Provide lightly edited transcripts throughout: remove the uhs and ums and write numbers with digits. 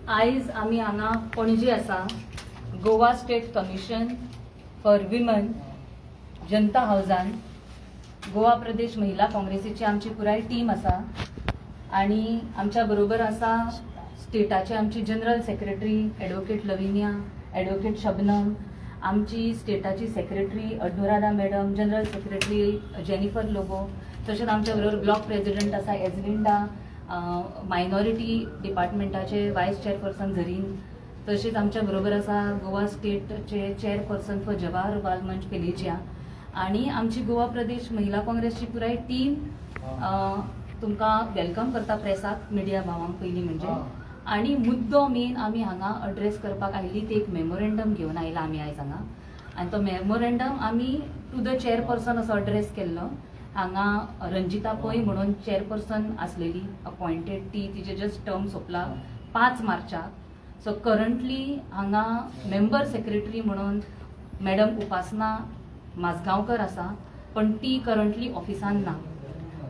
आयज आमी हांगा पणजे आसा, Goa state commission for women जनता हावजान. गोवा प्रदेश महिला काँग्रेसीची आमची पुराय टीम आसा आणि आमच्या बरोबर आसा स्टेटाचे आमची general secretary advocate Lavinia, advocate Shabnam, आमची स्टेटाची secretary Anuradha madam, general secretary Jennifer Lobo, तशेंच आमच्या बरोबर ब्लॉक प्रेसिडेंट आसा एजलिंडा, मायनॉरिटी डिपार्टमेंटाचे वायस चेअरपर्सन झरीन, तशेंच आमच्या बरोबर आसा गोवा स्टेटचे chairperson for Jawahar Bal Manch Pelagia आणि आमची गोवा प्रदेश महिला काँग्रेसची पुराय टीम तुमकां welcome करता प्रेसाक, मिडिया भावांक पयलीं म्हणजे. आणि मुद्दो मेन आमी हांगा अड्रेस करपाक आयिल्ली ती एक मेमोरेंडम घेवन आयला आमी आयज हांगा आनी तो मेमोरेंडम आमी टू the chairperson असो अड्रेस केल्लो. हांगा रंजिता पै म्हणून चेअरपर्सन आसलेली अपॉयंटेड, ती तिचे जस्ट टर्म सोंपला 5 मार्चाक. सो करंटली हांगा मेंबर सेक्रेटरी म्हणून मॅडम उपासना माजगांवकर आसा, पण ती करंटली ऑफिसान ना.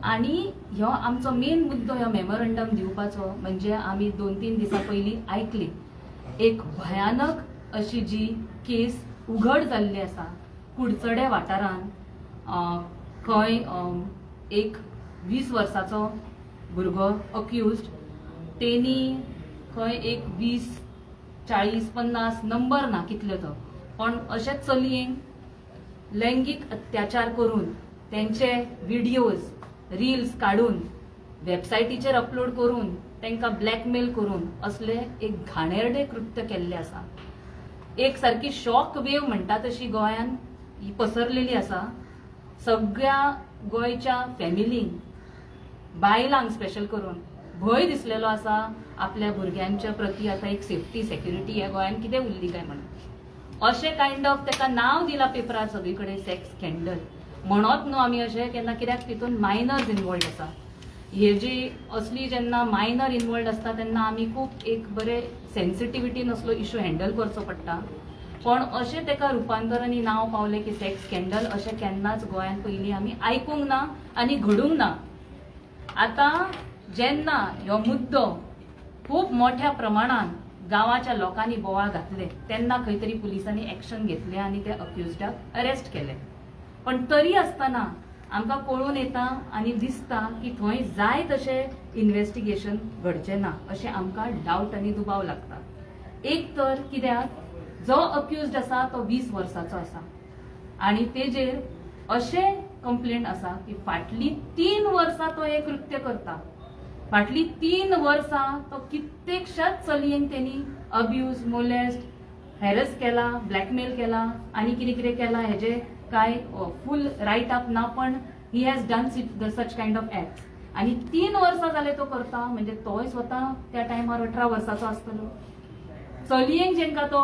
आणि ह्यो आमचो मेन मुद्दो ह्यो मेमोरंडम दिवपाचो म्हणजे आमी 2-3 दिसां पयलीं आयकली एक भयानक अशी जी केस उघड जाल्ली आसा कुडचडे वाठारान, खंय एक 20 वर्साचो भुरगो अक्युज्ड, तेणी खंय एक 20, 40, 50, नंबर ना कितले तो, पण अशे चलयेंक लैंगीक अत्याचार करून तेंचे व्हिडियोज, रिल्स काडून वेबसायटीचेर अपलोड करून तांकां ब्लॅकमेल करून असले एक घाणेरडे कृत्य केल्ले आसा. एक सारकी शॉक वेव म्हणटा तशी गोंयान ही पसरलेली आसा. सगळ्या गोंयच्या फॅमिलींक, बायलांक स्पेशल करून भंय दिसलेलो आसा आपल्या भुरग्यांच्या प्रती. आतां एक सेफ्टी, सेक्युरिटी ह्या गोंयान कितें उरली काय म्हणून अशें कायंड ऑफ ताका नांव दिलां पेपरार सगळी कडेन, सेक्स स्कॅन्डल म्हणत न्हू आमी अशें केन्ना, कित्याक तितून मायनर्स इनवॉल्ड आसा. हे जी असली जेन्ना मायनर इनवॉल्ड आसता तेन्ना आमी खूब एक बरे सेन्सिटिविटीन असलो इशू हँडल करचो पडटा. पण अशें ताका रुपांतर आनी नांव पावलें की सेक्स स्कॅन्डल, अशें केन्नाच गोंयांत पयलीं आमी आयकूंक ना आनी घडूंक ना. आतां जेन्ना ह्यो मुद्दो खूब मोठ्या प्रमाणान गांवाच्या लोकांनी बोवाळ घातले तेन्ना खंय तरी पुलिसांनी एक्शन घेतले आनी त्या अक्युज्डाक अरेस्ट केले. पण तरी आसतना आमकां कळून येता आनी दिसता की थंय जाय तशें इन्व्हेस्टिगेशन घडचें ना अशें आमकां डावट आनी दुबाव लागता. एक तर कित्याक जो अक्युज्ड आसा तो 20 वर्साचो आसा आनी तेजेर अशें कंप्लेंट आसा की फाटलीं 3 वर्सां तो हें कृत्य करता. फाटलीं 3 वर्सां तो कित्येकशाच चलयेंक तेणी अब्यूज, मोलेस्ट, हॅरस केला, ब्लॅकमेल केला आनी कितें कितें केला हेजे काय फूल रायट अप ना, पण he has done the such kind of acts. आनी 3 वर्सां जाले तो करता म्हणजे तोय स्वता त्या टायमार 18 वर्साचो आसतलो. चलयेंक जेंका तो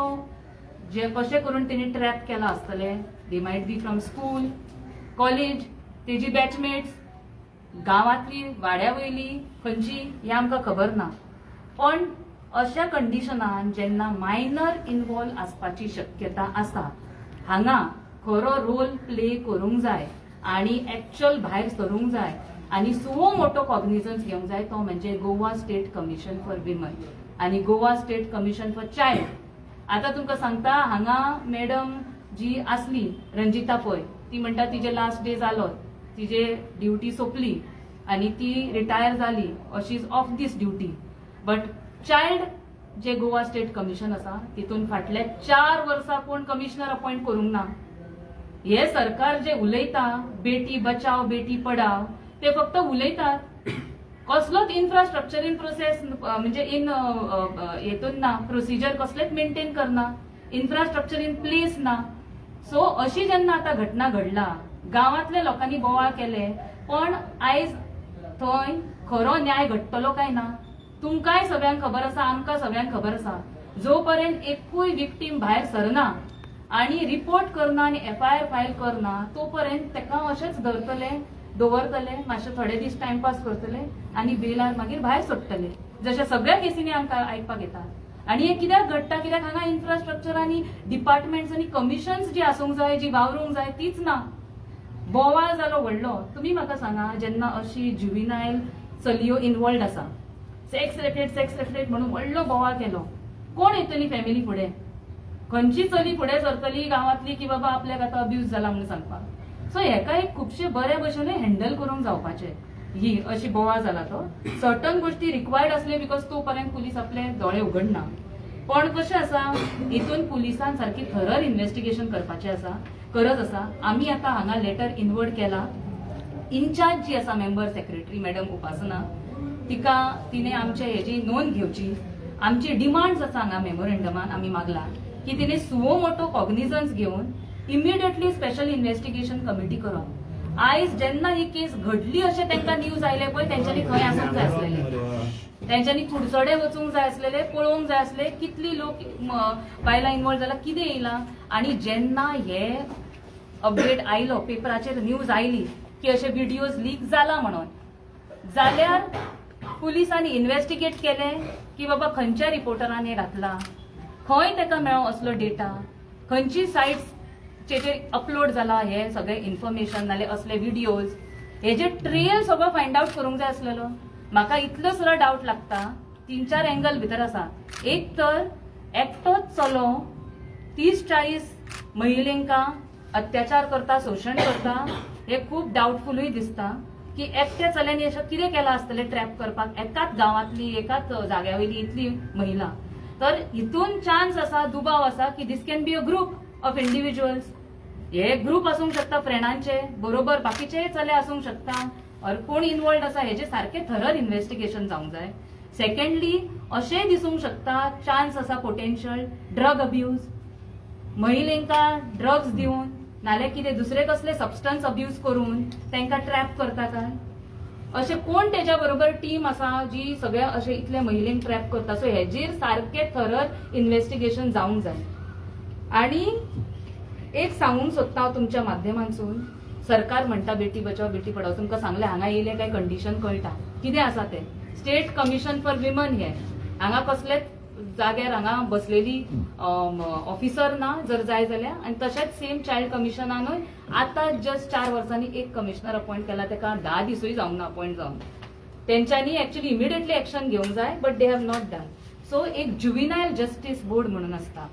जे कशें करून तेणी ट्रॅप केला आसतले, they might be from school, college, तेजी बॅचमेट्स, गांवांतली, वाड्या वयली, खंयची हें आमकां खबर ना. पण अशा कंडिशनान जेन्ना मायनर इनवॉल्व आसपाची शक्यता आसा, हांगा खरो रोल प्ले करूंक जाय आनी एक्च्युअल भायर सरूंक जाय आनी सुओ मोटो कॉग्निजन्स घेवंक जाय, तो म्हणजे Goa state commission for women आनी Goa state commission for child. आतां तुमकां सांगता, हांगा मॅडम जी आसली रंजिता पै, ती म्हणटा तिजे लास्ट डे जालो, तिजे ड्युटी सोंपली आनी ती रिटायर जाली, she is off this duty. But child J Goa state commission आसा तितून फाटल्या 4 वर्सां कोण कमिशनर अपॉयंट करूंक ना. हे सरकार जे उलयता बेटी बचाव बेटी पढाव, ते फक्त उलयतात. कसलोच इन्फ्रास्ट्रक्चर इन प्रोसेस म्हणजे इन हेतून ना, प्रोसिजर कसलेच मेंटेन करना, इन्फ्रास्ट्रक्चर इन प्लेस ना. सो अशी जेन्ना आतां घटना घडला, गांवांतल्या लोकांनी बोवाळ केले, पण आयज थंय खरो न्याय घडटलो काय ना, तुमकांय सगळ्यांक खबर आसा, आमकां सगळ्यांक खबर आसा. जो पर्यंत एकूय विक्टीम भायर सरना आणि रिपोर्ट करना आनी एफआयआर फायल करना तो पर्यंत ताका अशेंच धरतले, दवरतले, मातशे थोडे दीस टायमपास करतले आनी बेलार मागीर भायर सोडटले, जशें सगळ्या केसींनी आमकां आयकपाक येता. आनी हें कित्याक घडटा? कित्याक हांगा इन्फ्रास्ट्रक्चर आनी डिपार्टमेंट्स आनी कमिशन्स जी आसूंक जाय, जी वावरूंक जाय, तीच ना. बोवाळ जालो व्हडलो. तुमी म्हाका सांगा, जेन्ना अशी जुविनायल चलयो इनवॉल्ड आसा सेक्स रॅकेट, सेक्स रॅकेट म्हणून व्हडलो बोवाळ केलो. कोण येतली फॅमिली फुडें? खंयची चली फुडें सरतली गांवांतली की बाबा आपल्याक आतां अब्यूज जाला म्हणून सांगपाक? सो हेका एक खुबशे बरे भशेन हँडल करूंक जावपाचें. ही अशी बोवाळ जाला तो सर्टन गोष्टी रिक्वायर्ड असले, because तो पर्यंत पुलीस आपले दोळे उगडना. पण कशें आसा, हितून पुलिसान सारकी थरर इन्व्हेस्टिगेशन करपाचें आसा, गरज आसा. आमी आतां हांगा लेटर इनवर्ड केला. इन्चार्ज जी आसा, मेंबर सेक्रेटरी मॅडम उपासना, तिका तिने आमचे हेजी नोंद घेवची. आमची डिमांड्स आसा, हांगा मेमोरेंडमान आमी मागला की तिने सुओ मोटो कॉग्निजन्स घेवन इमिडिएटली स्पेशल इन्व्हेस्टिगेशन कमिटी करप. आयज जेन्ना ही केस घडली अशें तांकां न्यूज आयले पळय, तेंच्यांनी खंय आसूंक जाय आसलेले, तेंच्यांनी कुडचडे वचूंक जाय आसलेले, पळोवंक जाय आसले कितली लोक बायलां इन्वॉल्व जाला, कितें येयलां. आणि जेन्ना हे अपडेट आयलो, पेपराचेर न्यूज आयली की अशे व्हिडिओज लीक जाला म्हणून, जाल्यार पुलिसांनी इन्व्हेस्टिगेट केलें की बाबा खंयच्या रिपोर्टरान हें घातलां, खंय ताका मेळ्ळो असलो डेटा, खंयची सायट्सचेर अपलोड जाला हे सगळे इन्फॉर्मेशन नाल्यार असले व्हिडिओज, हेजे ट्रेल सगळो फायंड आउट करूंक जाय आसलेलो. म्हाका इतलो सुद्दां डावट लागता, तीन चार एंगल भितर आसा. एक तर एकटोच चलो 30-40 महिलेंका अत्याचार करता, शोशण करता, हे खूब डावटफुलूय दिसता की एकट्या चल्यांनी अशें कितें केलां आसतलें ट्रॅप करपाक एकाच गांवांतली, एकाच जाग्या वयली इतली महिला. तर हितून चान्स आसा, दुबाव आसा की this can be a group of individuals. हे ग्रुप आसूंक शकता फ्रेंडांचे बरोबर, बाकीचेय चले आसूंक शकता और कोण इन्वॉल्ड आसा, हेजे सारकें थरर इन्व्हेस्टिगेशन जावंक जाय. सेकंडली, अशेंय दिसूंक शकता, चान्स आसा पोटेन्शियल ड्रग अब्यूज, महिलेंका ड्रग्स दिवन नाल्यार कितें दुसरे कसले सबस्टन्स अब्यूज करून तांकां ट्रॅप करता काय, अशें कोण तेच्या बरोबर टीम आसा जी सगळे अशे इतले महिलेंक ट्रॅप करता. सो हेजेर सारकें थरर इन्व्हेस्टिगेशन जावंक जाय. आणि एक सांगूंक सोदता हांव तुमच्या माध्यमांतसून, सरकार म्हणटा बेटी बचाव बेटी पढाओ. तुमकां सांगलें, हांगा येयलें काय कंडिशन कळटा कितें आसा तें. स्टेट कमिशन फॉर विमन हे हांगा कसलेच जाग्यार हांगा बसलेली ऑफिसर ना जर जाय जाल्यार. आनी तशेंच सेम चायल्ड कमिशनानूय आतां जस्ट 4 वर्सांनी एक कमिशनर अपॉयंट केला, ताका 10 दिसूय जावंक ना अपॉयंट जावन. तेंच्यांनी एक्चुअली इमिडिएटली एक्शन घेवंक जाय, but they have not done so. एक जुविनायल जस्टीस बोर्ड म्हणून आसता,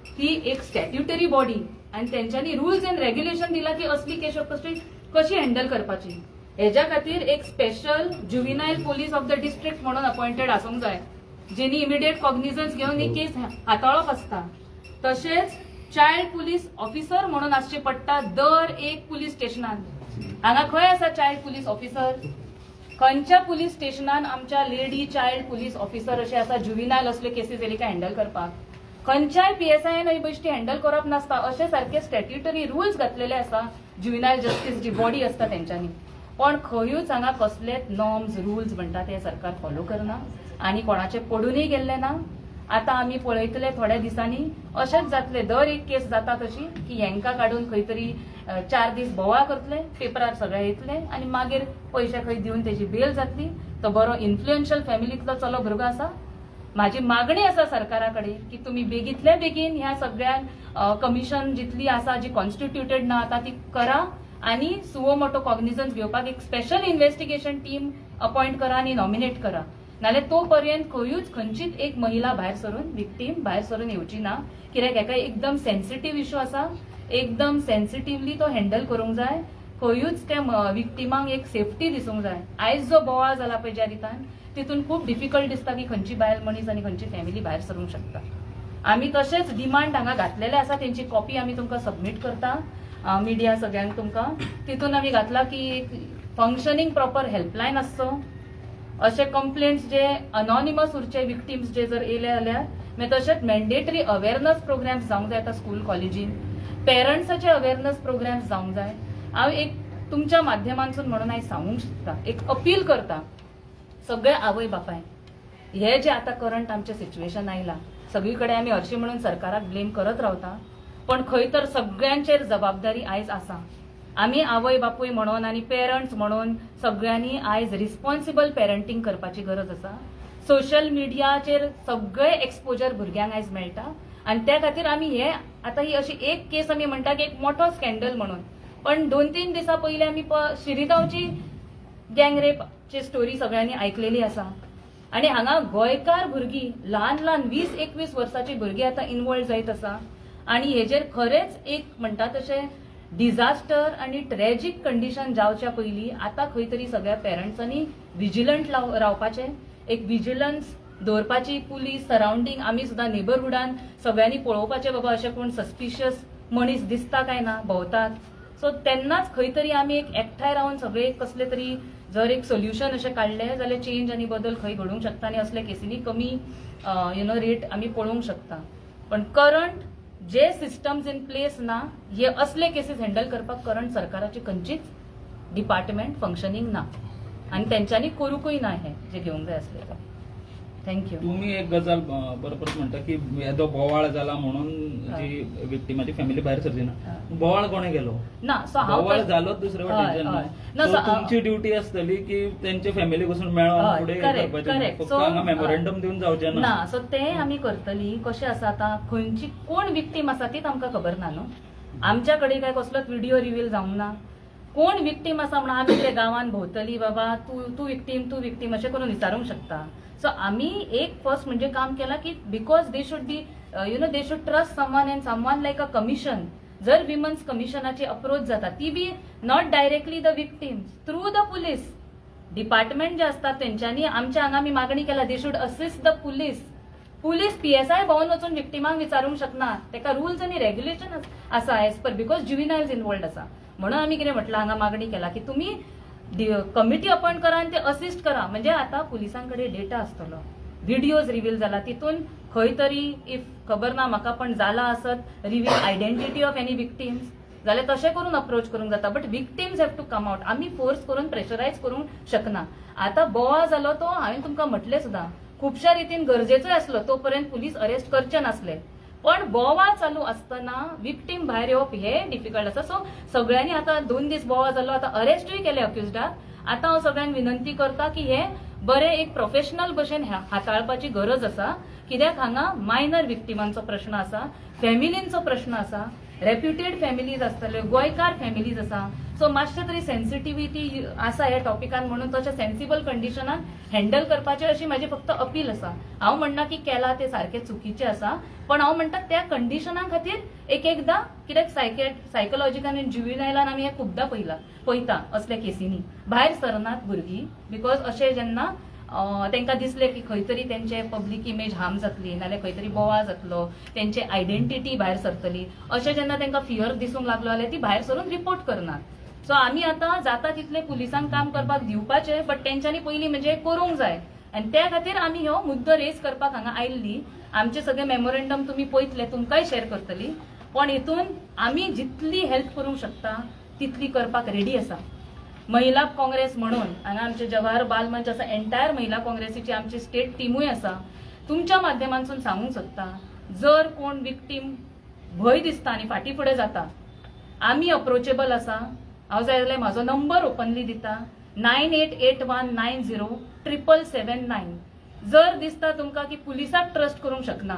ती एक स्टॅट्युटरी बॉडी आनी तेंच्यांनी रुल्स अँड रेग्युलेशन दिला की असली केस कशी कशी हँडल करपाची. हेज्या खातीर एक special juvenile police of the district म्हणून अपॉयंटेड आसूंक जाय, जेनी इमिडिएट कॉग्निजन्स घेवन ही केस हाताळप आसता. तशेंच चायल्ड पुलीस ऑफिसर म्हणून आसचे पडटा दर एक पुलीस स्टेशनान. हांगा खंय आसा चायल्ड पुलीस ऑफिसर? खंयच्या पुलीस स्टेशनान आमच्या लेडी चायल्ड पुलीस ऑफिसर अशे आसा, जुविनायल असले केसीस येयले काय हँडल करपाक? खंयच्याय पीएसआयन ही गोश्टी हँडल करप नासता. अशे सारके स्टॅट्युटरी रुल्स घातलेले आसा जुविनायल जस्टीस जी बॉडी आसता तेंच्यांनी, पण खंयूच हांगा कसलेच नॉर्म्स, रुल्स म्हणटा ते सरकार फॉलो करना आनी कोणाचे पडूनय गेल्ले ना. आतां आमी पळयतले, थोड्या दिसांनी अशेंच जातले, दर एक केस जाता तशी की हेंकां काडून खंय तरी 4 दीस बोवाळ करतले, पेपरार सगळे येतले आनी मागीर पयशे खंय दिवन तेजी बेल जातली. तो बरो इन्फ्लुएन्शियल फॅमिलींतलो चलो भुरगो आसा. माझी मागणी आसा सरकारा कडेन की तुमी बेगींतल्या बेगीन ह्या सगळ्यांक कमिशन जितली आसा, जी कॉन्स्टिट्युटेड ना आतां, ती करा आनी सुओ मोटो कॉग्निजन्स घेवपाक एक स्पेशल इन्व्हेस्टिगेशन टीम अपॉयंट करा आनी नॉमिनेट करा. नाल्यार तो पर्यंत खंयूच खंयचीच एक महिला भायर सरून, विक्टीम भायर सरून येवची ना, कित्याक हेका एकदम सेन्सिटीव इशू आसा, एकदम सेन्सिटिवली तो हँडल करूंक जाय. खंयूच त्या विक्टिमांक एक सेफ्टी दिसूंक जाय. आयज जो बोवाळ जाला पळय ज्या रितान, तितून खूब डिफिकल्ट दिसता की खंयची बायल मनीस आनी खंयची फॅमिली भायर सरूंक शकता. आमी तशेंच डिमांड हांगा घातलेले आसा, तेंची कॉपी आमी तुमकां सबमीट करता, मिडिया सगळ्यांक तुमकां. तितून आमी घातला की एक फंक्शनींग प्रॉपर हेल्पलायन आसचो, अशे कंप्लेंट्स जे अनॉनिमस उरचे विक्टिम्स जे जर येयले जाल्यार. मागीर तशेंच मॅन्डेटरी अवेरनस प्रोग्राम्स जावंक जाय आतां स्कूल कॉलेजीन, पेरंट्साचे अवेरनस प्रोग्राम्स जावंक जाय. हांव एक तुमच्या माध्यमांतसून म्हणून हांव सांगूंक शकता, एक अपील करता सगळे आवय बापाय, हे जे आतां करंट आमचें सिच्युएशन आयलां सगळी कडेन, आमी हरशीं म्हणून सरकाराक ब्लेम करत रावता, पण खंय तर सगळ्यांचेर जबाबदारी आयज आसा. आमी आवय बापूय म्हणून आनी पेरंट्स म्हणून सगळ्यांनी आयज रिस्पॉन्सिबल पेरंटींग करपाची गरज आसा. सोशल मिडियाचेर सगळे एक्सपोजर भुरग्यांक आयज मेळटा आनी त्या खातीर आमी हे आतां ही अशी एक केस आमी म्हणटा की एक मोठो स्कॅन्डल म्हणून, पण 2-3 दिसां पयलीं आमी शिरिगांवची गँग रेपची स्टोरी सगळ्यांनी आयकलेली आसा. आनी हांगा गोंयकार भुरगीं, ल्हान ल्हान 20-21 वर्साची भुरगीं आतां इनवॉल्व जायत आसा आनी हेजेर खरेंच एक म्हणटा तशें डिझास्टर आनी ट्रॅजीक कंडिशन जावच्या पयलीं आतां खंय तरी सगळ्या पेरंट्सांनी विजिलंट रावपाचें, एक विजिलन्स दवरपाची. पुलीस सरावंडींग, आमी सुद्दां नेबरहुडान सगळ्यांनी पळोवपाचें, बाबा अशें कोण सस्पिशियस मनीस दिसता काय ना भोंवतात. सो तेन्नाच खंय तरी आमी एक एकठांय रावन सगळे कसले तरी जर एक सोल्युशन अशें काडलें जाल्यार चेंज आनी बदल खंय घडूंक शकता आनी असल्या केसींनी कमी you know rate आमी पळोवंक शकता. पण current J systems in place ना, हे असले केसीस हँडल करपाक करंट सरकाराची खंयचीच डिपार्टमेंट फंक्शनिंग ना आनी तेंच्यांनी करूंकूय ना हें जे घेवंक जाय आसलें ते. Thank you. तुम्ही एक गजाल बरोबर म्हणटा की येदो बोवाळ जाला म्हणून जी विक्टिमाची फॅमिली भायर सरची ना. बोवाळ कोणे केलो? ना, सो हांव बोवाळ जालोच दुसरे वाटेनच्यान. ना, न्हू. So तुमची ड्युटी आसतली की तेंचे फॅमिली पसून मेळोन फुडें हे करपाचें. फक्त हांगा मेमोरेंडम दिवन जावचें ना. ना, सो ते आमी करतली. कशें आसा, आतां खंयची कोण विक्टीम आसा तीच आमकां खबर ना न्हू. आमच्या कडेन काय कसलोच व्हिडिओ रिवील जावंक ना. कोण विक्टीम आसा म्हणून आमी ते गांवान भोंवतली, बाबा तूं तूं विक्टीम, तूं विक्टीम अशें करून विचारूंक शकता. सो आमी एक फर्स्ट म्हणजे काम केलां की because they should be you know they should trust someone and someone like a commission. जर विमन्स कमिशनाची अप्रोच जाता ती बी not directly the victims, through the police department जे असतात तेंच्यांनी आमच्या हांगा आमी मागणी केला, they should assist the police. Police PSI भोंवन वचून विक्टिमांक विचारूंक शकना. तेका रुल्स आनी रेग्युलेशन आसा as per, because juveniles involved आसा. म्हणून आमी कितें म्हटलां, हांगा मागणी केला की तुमी कमिटी अपॉयंट करा आनी ते असिस्ट करा. म्हणजे आतां पुलिसां कडेन डेटा आसतलो, व्हिडियोज रिवील जाला, तितून खंय तरी if खबर ना म्हाका पण जाला आसत reveal identity of any victims जाल्यार तशें करून अप्रोच करूंक जाता, but victims have to come out. आमी फोर्स करून प्रेशरायज करूंक शकना. आतां बोवाळ जालो तो हांवें तुमकां म्हटलें सुद्दां, खुबश्या रितीन गरजेचोय आसलो. तो पर्यंत पुलीस अरेस्ट करचे नासले, पण बोवाळ चालू आसतना विक्टीम भायर येवप हे डिफिकल्ट आसा. सो सगळ्यांनी आतां 2 दीस बोवाळ जालो, आतां अरेस्टूय केले अक्युजडाक. आतां हांव सगळ्यांक विनंती करता की हे बरें एक प्रोफेशनल भशेन हाताळपाची गरज आसा, कित्याक हांगा मायनर विक्टिमांचो प्रश्न आसा, फॅमिलींचो प्रश्न आसा, रेप्युटेड फॅमिलीज आसतल्यो, गोंयकार फॅमिलीज आसा. सो मातशें तरी सेन्सिटिविटी आसा ह्या टॉपिकान, म्हणून तशें सेन्सिबल कंडिशनान हँडल करपाचें अशी म्हाजी फक्त अपील आसा. हांव म्हणना की केला ते सारकें चुकीचें आसा, पण हांव म्हणटा त्या कंडिशना खातीर एक एकदां कित्याक सायकोलॉजिकल आनी जुविनायलान आमी हें खुबदां पळयलां, पळयता असल्या केसींनी भायर सरनात भुरगीं, because अशें जेन्ना तांकां दिसलें की खंय तरी तेंचे पब्लीक इमेज हार्म जातली, नाल्यार खंय तरी बोवाळ जातलो, तेंचे आयडेंटिटी भायर सरतली, अशें जेन्ना तांकां फियर दिसूंक लागलो जाल्यार ती भायर सरून रिपोर्ट करनात. सो आमी आतां जाता तितले पुलिसांक काम करपाक दिवपाचें, बट तेंच्यांनी पयलीं म्हणजे करूंक जाय आनी त्या खातीर आमी हो मुद्दो रेज करपाक हांगा आयिल्ली. आमचे सगळे मेमोरेंडम तुमी पळयतले, तुमकांय शेअर करतली, पण हितून आमी जितली हेल्प करूंक शकता तितली करपाक रेडी आसा. महिला काँग्रेस म्हणून हांगा आमचे जवाहर बाल मंच आसा, एंटायर महिला काँग्रेसीची आमची स्टेट टिमूय आसा. तुमच्या माध्यमांतसून सांगूंक सोदता, जर कोण विक्टीम भंय दिसता आनी फाटीं फुडें जाता, आमी अप्रोचेबल आसा. हांव जाय जाल्यार म्हाजो नंबर ओपनली दिता, 9881907779. जर दिसता तुमकां की पुलिसाक ट्रस्ट करूंक शकना,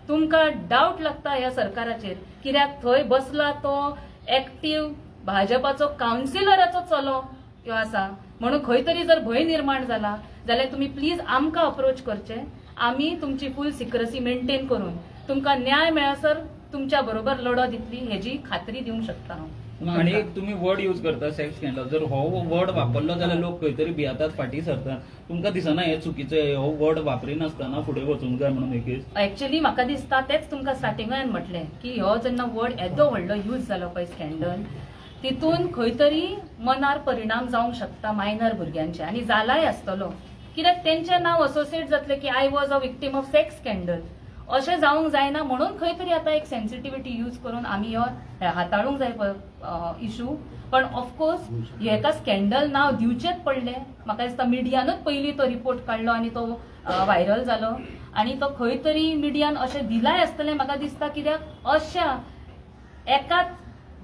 तुमकां डावट लागता ह्या सरकाराचेर, कित्याक थंय बसला तो एक्टीव भाजपाचो कावन्सिलराचो चलो ह्यो आसा, म्हणून खंय तरी जर भंय निर्माण जाला जाल्यार तुमी प्लीज आमकां अप्रोच करचे. आमी तुमची फूल सिक्रसी मेंटेन करून तुमकां न्याय मेळसर तुमच्या बरोबर लढो दितली हेजी खात्री दिवंक शकता हांव. आणि एक तुम्ही वर्ड यूज करता, सेक्स स्कॅन्डल. जर हो वर्ड वापरलो जाल्यार लोक खंय तरी भियेतात, फाटीं सरतात. तुमकां दिसना हे चुकीचें, हो वर्ड वापरिनासतना फुडें वचूंक जाय म्हणून ही केस? ऍक्च्युली म्हाका दिसता तेच तुमकां स्टार्टिंगान म्हटलें की हो जेन्ना वर्ड येदो व्हडलो यूज जालो पळय स्कॅन्डल, तितून खंय तरी मनार परिणाम जावंक शकता मायनर भुरग्यांचे आनी जालाय आसतलो, कित्याक तेंचें नांव असोसिएट जातलें की I was a victim of sex scandal. अशें जावंक जायना म्हणून खंय तरी आतां एक सेन्सिटिविटी यूज करून आमी हो हाताळूंक जाय इशू. पण ऑफकोर्स हेका स्कॅन्डल नांव दिवचेच पडलें. म्हाका दिसता मिडियानूच पयलीं तो रिपोर्ट काडलो आनी तो व्हायरल जालो आनी तो खंय तरी मिडियान अशें दिलाय आसतलें म्हाका दिसता, कित्याक अशा एकाच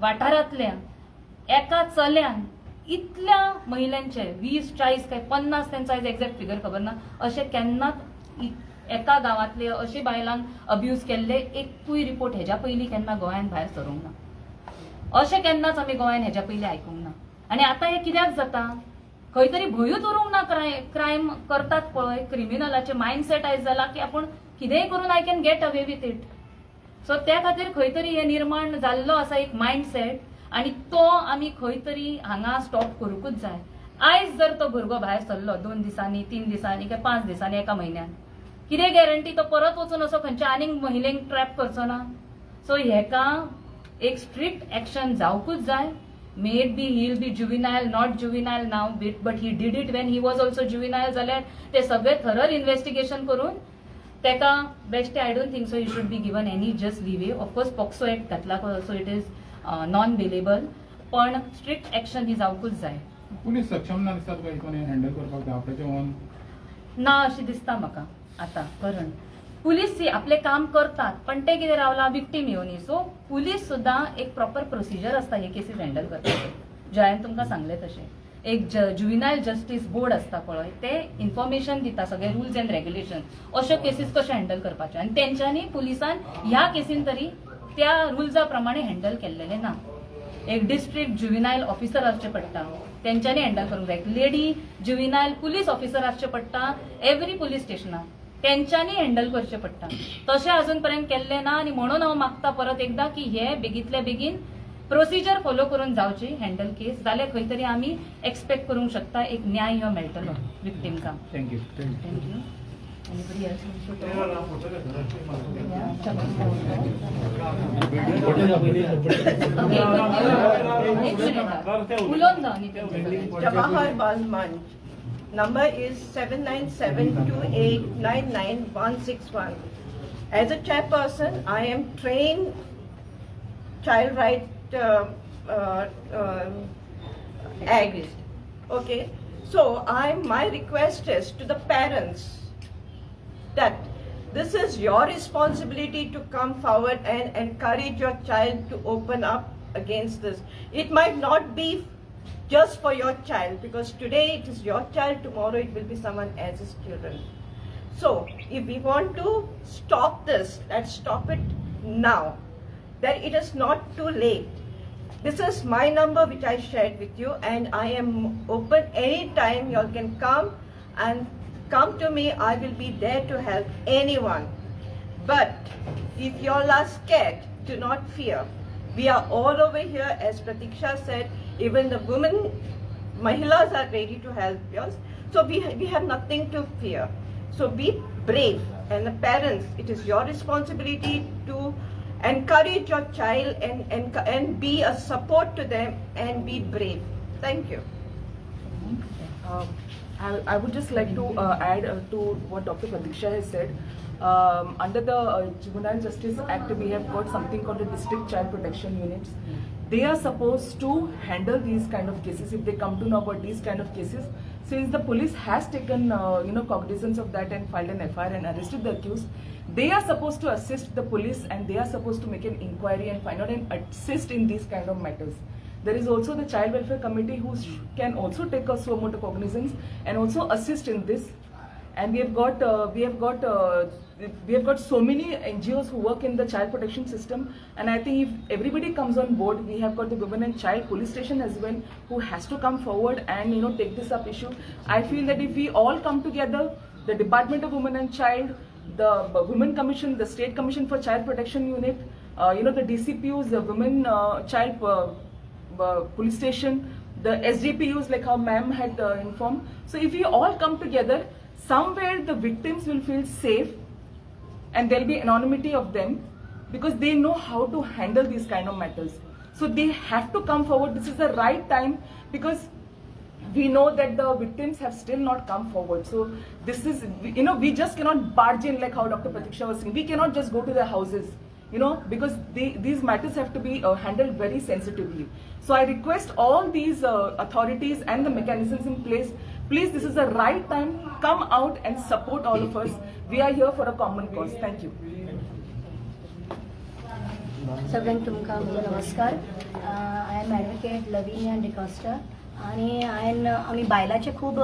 वाठारांतल्या एका चल्यान इतल्या महिलांचे 20, 40 काय 50, तेंचो आयज एक्झॅक्ट फिगर खबर ना, अशें केन्नाच एका गांवांतले अशे बायलांक अब्यूज केल्ले एकूय रिपोर्ट हेज्या पयलीं केन्ना गोंयांत भायर सरूंक ना. अशें केन्नाच आमी गोंयांत हेज्या पयलीं आयकूंक ना. आनी आतां हें कित्याक जाता? खंय तरी भंयूच उरूंक ना. क्रायम करतात पळय, क्रिमिनलाचे मायंडसेट आयज जाला की आपूण कितेंय करून I can get away with it. So त्या खातीर खंय तरी हे निर्माण जाल्लो आसा एक मायंडसेट आनी तो आमी खंय तरी हांगा स्टॉप करूंकूच जाय. आयज जर तो भुरगो भायर सरलो 2 दिसांनी, 3 दिसांनी काय 5 दिसांनी, एका म्हयन्यान, कितें गॅरंटी तो परत वचून असो खंयच्या आनीक महिलेक ट्रॅप करचो ना? सो हेका एक स्ट्रिक्ट एक्शन जावकूच जाय. May it be he'll be juvenile, not juvenile now, but he did it when he was also juvenile जाल्यार ते सगळे थरर इन्व्हेस्टिगेशन करून तेका बेश्टे, I don't think so you should be given any just leeway. Of course POCSO Act घातला, so it is non bailable, पण strict action ही जावकूच जाय. Police सक्षम ना दिसता तुका हितून हँडल करपाक आपल्याचे ओन? ना अशें दिसता म्हाका आतां, कारण पुलीस ही आपलें काम करतात, पण ते कितें रावला विक्टीम येवनी. सो पुलीस सुद्दां एक प्रॉपर प्रोसिजर आसता हे केसीस हँडल करपाचे. जे हांवें तुमकां सांगलें तशें एक जुविनायल जस्टीस बोर्ड आसता पळय, ते इन्फॉर्मेशन दिता सगळे रुल्स अँड रेग्युलेशन, अश्यो केसीस कश्यो हँडल करपाच्यो, आनी तेंच्यांनी पुलिसान ह्या केसीन तरी त्या रुल्सा प्रमाणे हँडल केल्लेलें ना. एक डिस्ट्रिक्ट जुविनायल ऑफिसर आसचे पडटा, तेंच्यांनी हँडल करूंक जाय. एक लेडी जुविनायल पुलीस ऑफिसर आसचे पडटा एवरी पुलीस स्टेशनार, तेंच्यांनी हँडल करचें पडटा. तशें अजून पर्यंत केल्लें ना आनी म्हणून हांव मागता परत एकदां की हे बेगींतले बेगीन प्रोसिजर फॉलो करून जावची हँडल केस, जाल्यार खंय तरी आमी एक्सपेक्ट करूंक शकता एक न्याय हो मेळटलो विक्टिमकांक. Thank you. Thank you. Anybody else wants to talk? Okay, एक मिनिट, उलोवन जाव न्ही तेंचे कडेन. Jawahar Bal Manch. Number is 7972899161. As a chairperson, I am trained child right act. Okay, so I my request is to the parents that this is your responsibility to come forward and encourage your child to open up against this. It might not be just for your child, because today it is your child, tomorrow it will be someone else's children. So, if we want to stop this, let's stop it now. That it is not too late. This is my number which I shared with you, and I am open anytime. You all can come and come to me. I will be there to help anyone. But if you all are scared, do not fear. We are all over here, as Pratiksha said, even the women, mahilas are ready to help us. So we have nothing to fear. So be brave. And the parents, it is your responsibility to encourage your child and be a support to them and be brave. Thank you. I would just like to add to what Dr. Pratiksha has said. Under the Juvenile Justice Act, we have got something called the District Child Protection Units. They are supposed to handle these kind of cases if they come to know about these kind of cases. Since the police has taken cognizance of that and filed an FIR and arrested the accused, they are supposed to assist the police and they are supposed to make an inquiry and find out and assist in these kind of matters. There is also the Child Welfare Committee who can also take a suo motu cognizance and also assist in this. And we have got so many NGOs who work in the child protection system. And I think if everybody comes on board, we have got the Women and Child Police Station as well, who has to come forward and take this up issue. I feel that if we all come together, the Department of Women and Child, the Women Commission, the State Commission for Child Protection Unit, the DCPUs, the Women Child Police Station, the SDPUs, like how ma'am had informed. So if we all come together, somewhere the victims will feel safe and there'll be anonymity of them because they know how to handle these kind of matters. So they have to come forward. This is the right time because we know that the victims have still not come forward. So this is, we just cannot barge in like how Dr. Pratiksha was saying. We cannot just go to their houses, because these matters have to be handled very sensitively. So I request all these authorities and the mechanisms in place, please, this is the right time, come out and support all of us. We are here for a common cause. Thank you. सगळ्यांक तुमकां म्हजो नमस्कार. I am Advocate Lavinia D'Costa. आनी हांवें आमी बायलांचे खूब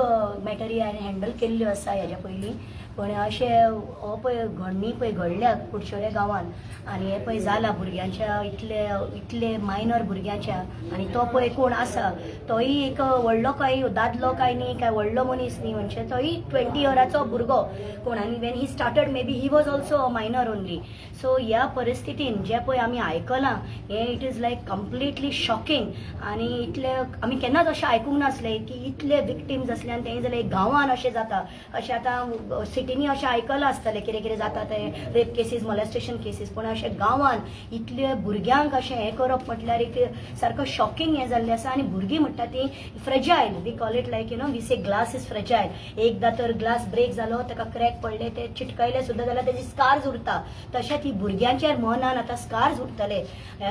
मॅटरी हांवें हँडल केल्ल्यो आसा हेज्या पयलीं, पूण अशें हो पळय घडणी पळय घडल्या कुडचडे गांवान आनी हें पळय जाला भुरग्यांच्या इतले इतले मायनर भुरग्यांच्या. आनी तो पळय कोण आसा तोय एक व्हडलो काय दादलो काय न्ही, काय व्हडलो मनीस न्ही, म्हणजे तोय 20 इयराचो भुरगो कोण. आनी when he started, maybe he was also a minor only. So ह्या परिस्थितीन जें पळय आमी आयकलां हें, it is like completely shocking. आनी इतले आमी केन्नाच अशें आयकूंक नासलें की इतले विक्टीम्स आसले आनी तें जाल्यार गांवान अशें जाता. अशें आतां सिटींनी अशें आयकलां आसतलें कितें कितें जाता तें, रेप केसीस, मोलेस्टेशन केसीस, पूण अशें गांवान इतले भुरग्यांक अशें हें करप म्हटल्यार एक सारको शॉकिंग हें जाल्लें आसा. आनी भुरगीं म्हणटा ती fragile. We call it like, we say glass is fragile. एकदां तर ग्लास ब्रेक जालो, ताका क्रॅक पडले, ते चिटकायले सुद्दां जाल्यार तेजी स्कार्स उरता. तशेंच ही भुरग्यांच्या मनान आतां स्कार्स उरतले.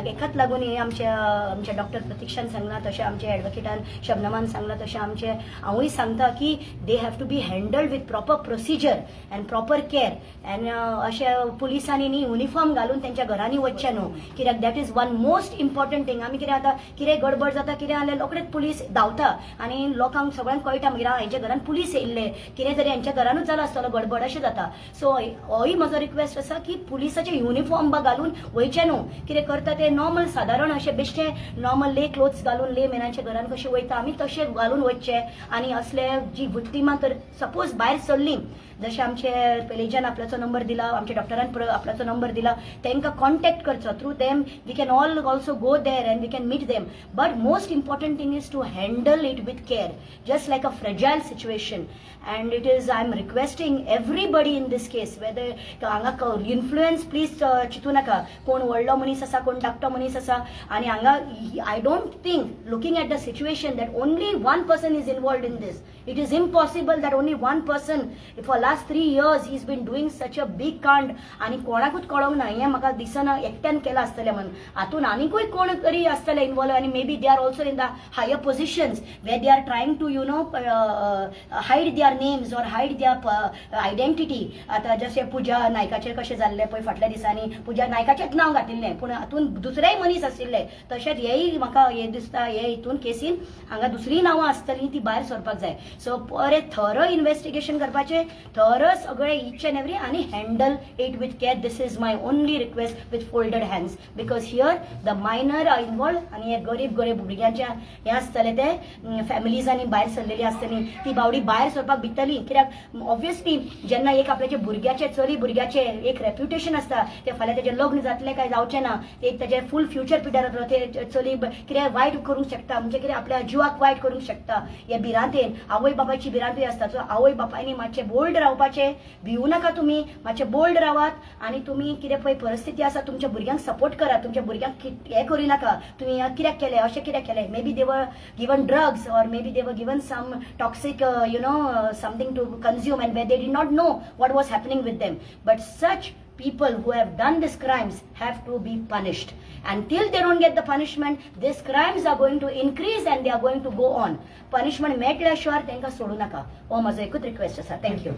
एकाच लागून हे आमच्या आमच्या डॉक्टर प्रतिक्षान सांगलां तशें, आमच्या एडवोकेटान शबनमान सांगलां तशें, आमचे हांवूय सांगता की they have to be handled with proper procedure and proper care. And अशें पुलिसांनी न्ही युनिफॉर्म घालून तेंच्या घरांनी वचचें न्हू, कित्याक that is one most important thing. आमी कितें आतां कितें गडबड जाता, कितें जाल्यार रोखडेच पुलीस धांवता आनी लोकांक सगळ्यांक कळटा मागीर हेंच्या घरान पुलीस येयल्ले, कितें तरी हेंच्या घरानूच जाला आसतलो गडबड, अशें जाता. सो होय म्हजो रिक्वेस्ट आसा की पुलिसाचे युनिफॉर्म बा घालून वयचें न्हू. कितें करता ते नॉर्मल सादारण अशें बेश्टे नॉर्मल ले क्लोथ्स घालून ले मेनाच्या घरान कशें वयता आमी तशें घालून वचचें. आनी असले जी विक्टिमां तर सपोज भायर सरली, जशें आमचे पेलेजान आपल्याचो नंबर दिला, आमच्या डॉक्टरान आपल्याचो नंबर दिला, तांकां कॉन्टेक्ट करचो. Through them we can all also go there and we can meet them. But most important thing is to handle it with care, just like a fragile situation. And it is, I am requesting everybody in this case, whether हांगा influence please चिंतू नाका, कोण व्हडलो मनीस आसा, कोण धाकटो मनीस आसा. आनी हांगा I don't think, looking at the situation, that only one person is involved in this. It is impossible that only one person for last 3 years he's been doing such a big कांड आनी कोणाकूच कळोंक ना. हें म्हाका दिसना एकट्यान केलां आसतलें म्हणून. हातून आनीकूय कोण तरी आसतले इनवॉल्व आनी maybe they are also in the higher positions where they are trying to hide their names or hide their identity. आतां जशें पुजा नायकाचेर कशें जाल्लें पळय फाटल्या दिसांनी, पुजा नायकाचेंच नांव घातिल्लें पूण हातून दुसरेय मनीस आशिल्ले. तशेंच हेय म्हाका हें दिसता, हे हितून केसीन हांगा दुसरीय नांवां आसतलीं, ती भायर सरपाक जाय. सो बरें थरो इन्वेस्टिगेशन करपाचें, थरो सगळें इच एंड एवरी आनी handle it with care. This is my only request with folded hands, because here the minor are involved आनी हे गरीब गरीब भुरग्यांच्या हें आसतलें, ते फॅमिलीजांनी भायर सरलेली आसतली, ती बावडी भायर सरपाक भितली. कित्याक ऑब्वियसली जेन्ना एक आपल्याचे भुरग्याचे, चली भुरग्याचे एक रेप्युटेशन आसता, ते फाल्यां तेजें लग्न जातलें काय जावचें ना, एक तेजें फूल फ्युचर पिड्ड्यार जातलो. ते चली कितें वायट करूंक शकता, म्हणजे कितें आपल्या जिवाक वायट करूंक शकता हे भिरांतेन. आवय बापायची भिरांतूय आसता. सो आवय बापायनी मातशें बोल्ड रावपाचें, भिवू नाका तुमी, मातशें बोल्ड रावात आनी तुमी कितें पळय परिस्थिती आसा तुमच्या भुरग्यांक सपोर्ट करात. तुमच्या भुरग्यांक हें करूं नाका, तुमी कित्याक केलें, अशें कित्याक केलें. Maybe they were given drugs or maybe they were given some toxic something to consume and where they did not know what was happening with them. But such people who have done these crimes have to be punished. And till they don't get the punishment, these crimes are going to increase and they are going to go on. Punishment मेळटल्या शिवाय तांकां सोडू नाका, हो म्हजो एकूच request आसा. Thank you.